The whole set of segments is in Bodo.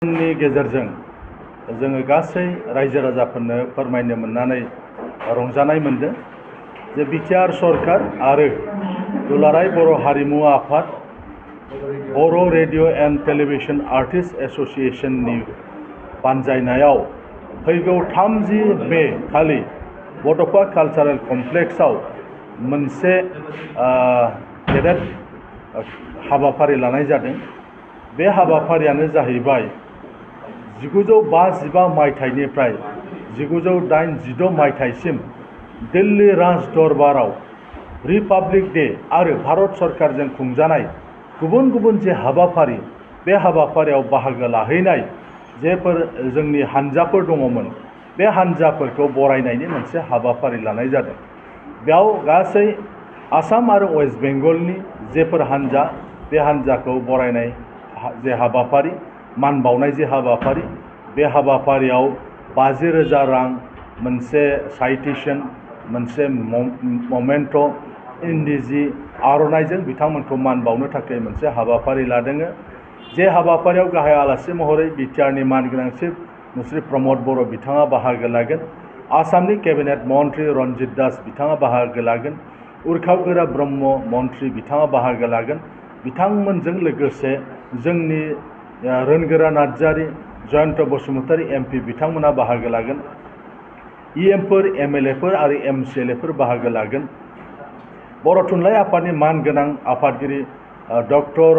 नि गेजेरजों जोङो गासै रायजो राजाफोरनो फोरमायनो मोननानै रंजानाय मोनदों जे बिटिआर सरकार आरो दुलाराय बर' हारिमु आफाद बर' रेडिअ एन्ड टेलिभिजन आर्टिस्ट एसोसिएशननि बानजायनायाव फैगौ 30 मे खालि बड'फा कालचारेल कमप्लेक्सआव मोनसे गेदेर हाबाफारि लानाय जादों। बे हाबाफारियानो जाहैबाय 1955 मायथाइनिफ्राय 1986 मायथाइसिम दिल्ली राज दरबाराव रिपाब्लिक डे आरो भारत सरकारजों खुंजानाय गुबुन गुबुन जे हाबाफारि बे हाबाफारियाव बाहागो लाहैनाय जेफोर जोंनि हानजाफोर दङमोन बे हानजाफोरखौ बरायनायनि मोनसे हाबाफारि लानाय जादों। बेयाव गासै आसाम आरो वेस्ट बेंगलनि जेफोर हानजा बे हानजाखौ बरायनाय जे हाबाफारि मान बावनाय जे हाबाफारि बे हाबाफारियाव 50,000 रां मोनसे साइटेशन मोनसे ममेन्ट इन्दिजि आर'नाइजों बिथांमोनखौ मान बावनो थाखाय मोनसे हाबाफारि लादों। जे हाबाफारियाव गाहाय आलासि महरै बिटिआरनि मानगोनां चिफ मुस्रि प्रमद बर' बिथाङा बाहागो लागोन। आसामनि केबिनेट मन्त्रि रन्जित दास बिथाङा बाहागो लागोन। उर्खाव गोरा ब्रह्म मन्त्रि बिथाङा बाहागो लागोन। बिथांमोनजों लोगोसे जोंनि रोनगोरा नार्जारी जयन्त बसुमतारी एमपि बिथांमोना बाहागो लागोन। इएमफोर एमएलएफोर आरो एमसिएलएफोर बाहागो लागोन। बर' थुनलाइ आफादनि मानगोनां आफादगिरि डक्टर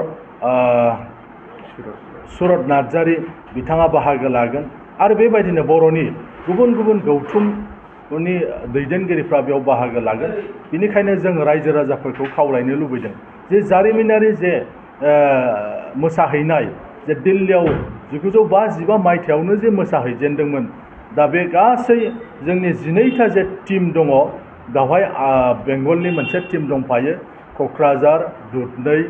सुरत नार्जारी बिथाङा बाहागो लागोन आरो बेबायदिनो बर'नि गुबुन गुबुन गौथुमनि दैदेनगिरिफ्रा बेयाव बाहागो लागोन। बेनिखायनो जों रायजो राजाफोरखौ खावलायनो लुबैदों जे जारिमिनारि जे मोसाहैनाय जे दिल्लीयाव 1955 मायथाइयावनो जे मोसाहैजेनदोंमोन दा बे गासै जोंनि 12था जे टीम दङ बेवहाय बेंगलनि मोनसे टीम दंफायो क'क्राझार दुधनৈ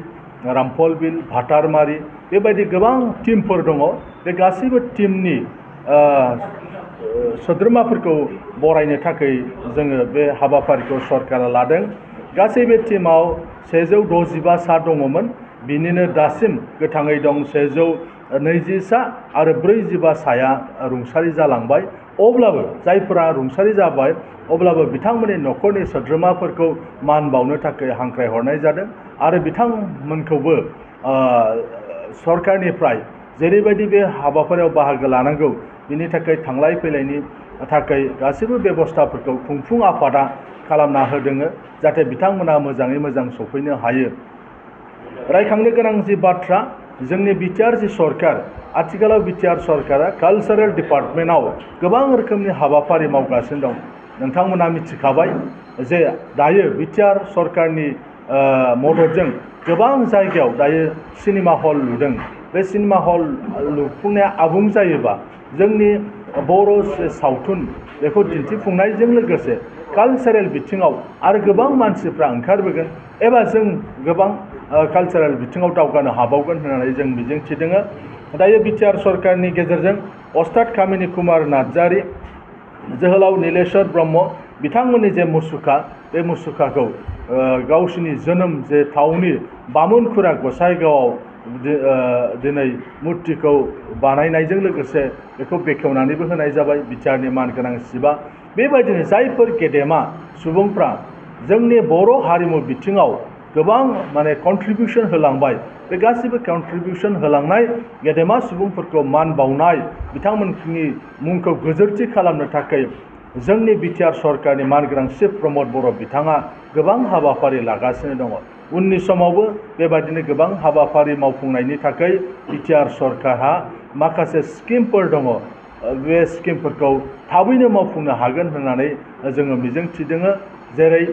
रामफलबिल भाटारमारि बेबायदि गोबां टीमफोर दङ। बे गासैबो टीमनि सोद्रोमाफोरखौ बरायनो थाखाय जोङो बे हाबाफारिखौ सरकारा लादों। गासै बे टीमाव 165 सा दङमोन बिनिनो दासिम गोथाङै दं 120 सा आरो 45 साया रुंसारि जालांबाय। अब्लाबो जायफोरा रुंसारि जाबाय अब्लाबो बिथांमोननि न'खरनि सोद्रोमाफोरखौ मान बावनो थाखाय हांख्रायहरनाय जादों आरो बिथांमोनखौबो सरकारनिफ्राय जेरैबायदि बे हाबाफारियाव बाहागो लानांगौ बिनि थाखाय थांलाय फैलायनि थाखाय गासैबो बेबस्थाफोरखौ खुंफुं आफादा खालामना होदों जाहाथे बिथांमोना मोजाङै मोजां सफैनो हायो। रायखांनो गोनां जि बाथ्रा जोंनि बिटिआर जि सरकार आथिखालाव बिटिआर सरकारा कालचारेल डिपार्टमेन्टआव गोबां रोखोमनि हाबाफारि मावगासिनो दं। नोंथांमोना मिथिखाबाय जे दायो बिटिआर सरकारनि मददजों गोबां जायगायाव दायो सिनेमा हल लुदों। बे सिनेमा हल लुफुंनाया आबुं जायोबा जोंनि बर' सावथुन बेखौ दिन्थिफुंनायजों लोगोसे कालचारेल बिथिङाव आरो गोबां मानसिफ्रा ओंखारबोगोन एबा जों गोबां कालचारेल बिथिङाव दावगानो हाबावगोन होननानै जों मिजिंथिदों। दायो बिटिआर सरकारनि गेजेरजों अस्ताद कामिनी कुमार नार्जारी जोहोलाव नीलेश्वर ब्रह्म बिथांमोननि जे मुसुखा बे मुसुखाखौ गावसिनि जोनोम जे थावनि बामुनखुरा गसाइगावआव दिनै मुर्तिखौ बानायनायजों लोगोसे बेखौ बेखेवनानैबो होनाय जाबाय बिटिआरनि मानगोनां चिफआ। बेबायदिनो जायफोर गेदेमा सुबुंफ्रा जोंनि बर' हारिमु बिथिङाव गोबां कन्ट्रिबिउसन होलांबाय बे गासैबो कन्ट्रिबिउसन होलांनाय गेदेमा सुबुंफोरखौ मान बावनाय बिथांमोननि मुंखौ गोजोरथि खालामनो थाखाय जोंनि बिटिआर सरकारनि मानगोनां चिफ प्रमद बर' बिथाङा गोबां हाबाफारि लागासिनो दङ। उननि समावबो बेबायदिनो गोबां हाबाफारि मावफुंनायनि थाखाय बिटिआर सरकारहा माखासे स्किमफोर दङ। बे स्किमफोरखौ थाबैनो मावफुंनो हागोन होननानै जोङो मिजिंथिदों। जेरै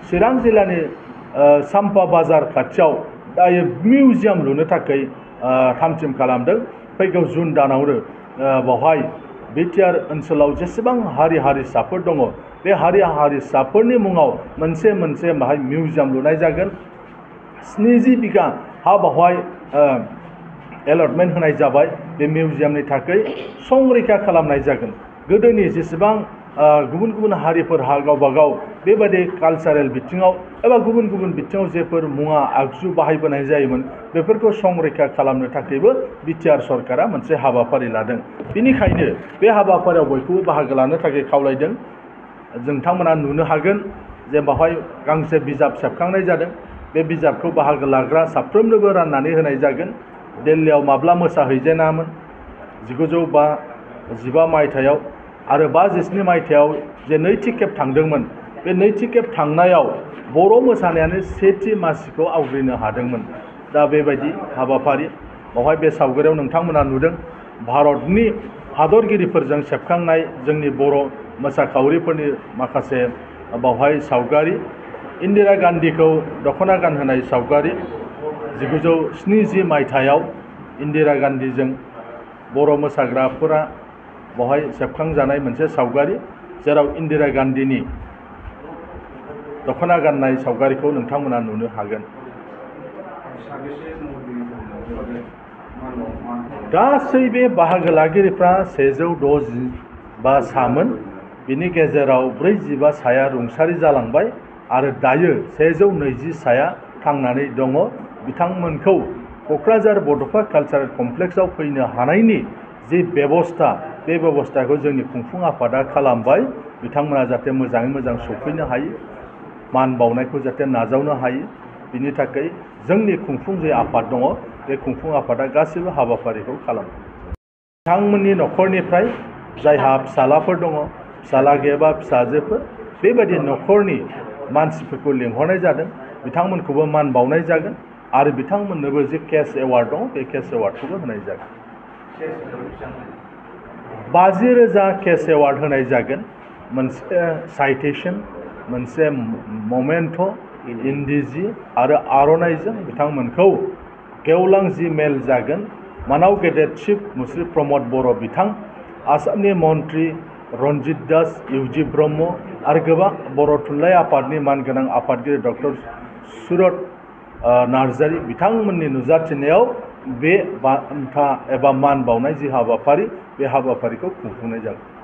चिरां जिल्लानि साम्पा बाजार खाथियाव दायो मिउजियाम लुनो थाखाय थाम-थिम खालामदों। फैगौ जुन दानावनो बेवहाय बिटिआर ओनसोलाव जेसेबां हारि हारिसाफोर दङ बे हारि हारिसाफोरनि मुङाव मोनसे बाहाय मिउजियाम लुनाय जागोन। 70 बिगा हा बेवहाय एलटमेन्ट होनाय जाबाय। बे मिउजियामनि थाखाय संरैखा खालामनाय जागोन। गोदोनि जेसेबां गुबुन गुबुन हारिफोरहा गावबा गाव बेबायदि कालचारेल बिथिङाव एबा गुबुन गुबुन बिथिङाव जेफोर मुवा आगजु बाहायबोनाय जायोमोन बेफोरखौ संरैखा खालामनो थाखायबो बिटिआर सरकारा मोनसे हाबाफारि लादों। बेनिखायनो बे हाबाफारियाव बयखौबो बाहागो लानो थाखाय खावलायदों। नोंथांमोना नुनो हागोन जे बेवहाय गांसे बिजाब सेबखांनाय जादों। बे बिजाबखौ बाहागो लाग्रा साफ्रोमनोबो राननानै होनाय जागोन। दिल्लीयाव माब्ला मोसाहैजेनामोन 1915 मायथाइयाव आरो 1927 मायथाइयाव जे नैथि खेब थांदोंमोन बे नैथि खेब थांनायाव बर' मोसानायानो सेथि मासिखौ आवग्रिनो हादोंमोन। दा बेबायदि हाबाफारि बेवहाय बे सावगारियाव नोंथांमोना नुदों भारतनि हादरगिरिफोरजों सेबखांनाय जोंनि बर' मोसाखावरिफोरनि माखासे बावहाय सावगारि। इन्दिरा गान्धीखौ दख'ना गानहोनाय सावगारि 1970 मायथाइयाव इन्दिरा गान्धीजों बर' मोसाग्राफोरा बेवहाय सेबखांजानाय मोनसे सावगारि, जेराव इन्दिरा गान्धीनि दख'ना गाननाय सावगारिखौ नोंथांमोना नुनो हागोन। गासै बे बाहागो लागिरिफ्रा 165 सामोन। बिनि गेजेराव 45 साया रुंसारि जालांबाय आरो दायो 120 साया थांनानै दङ। बिथांमोनखौ क'क्राझार बड'फा कालचारेल कमप्लेक्सआव फैनो हानायनि जि बेबस्था बे बेबस्थाखौ जोंनि खुंफुं आफादा खालामबाय। बिथांमोना जाहाथे मोजाङै मोजां सफैनो हायो, मान बावनायखौ जाहाथे नाजावनो हायो, बिनि थाखाय जोंनि खुंफुं जे आफाद दङ बे खुंफुं आफादा गासैबो हाबाफारिखौ खालामो। बिथांमोननि न'खरनिफ्राय जायहा फिसालाफोर दङ, फिसाला गैयाबा फिसाजोफोर, बेबायदि न'खरनि मानसिफोरखौ लिंहरनाय जादों। बिथांमोनखौबो मान बावनाय जागोन आरो बिथांमोननोबो जे केस एवार्ड दङ बे केस एवार्डखौबो होनाय जागोन। 50,000 केस एवार्ड होनाय जागोन। मोनसे साइटेशन, मोनसे ममेन्ट' इन्दिजि आरो आर'नाइजों बिथांमोनखौ गेवलां जि मेल जागोन। मानाव गेदेर चिफ मुस्रि प्रमद बर' बिथां, आसामनि मन्त्रि रन्जित दास, इउजि ब्रह्म आरो गोबां बर' थुनलाइ आफादनि मानगोनां आफादगिरि डक्टर सुरत नार्जारि बिथांमोननि नुजाथिनायाव बे बान्था एबा मान बावनाय जि हाबाफारि बे हाबाफारिखौ खुंफुंनाय जागोन।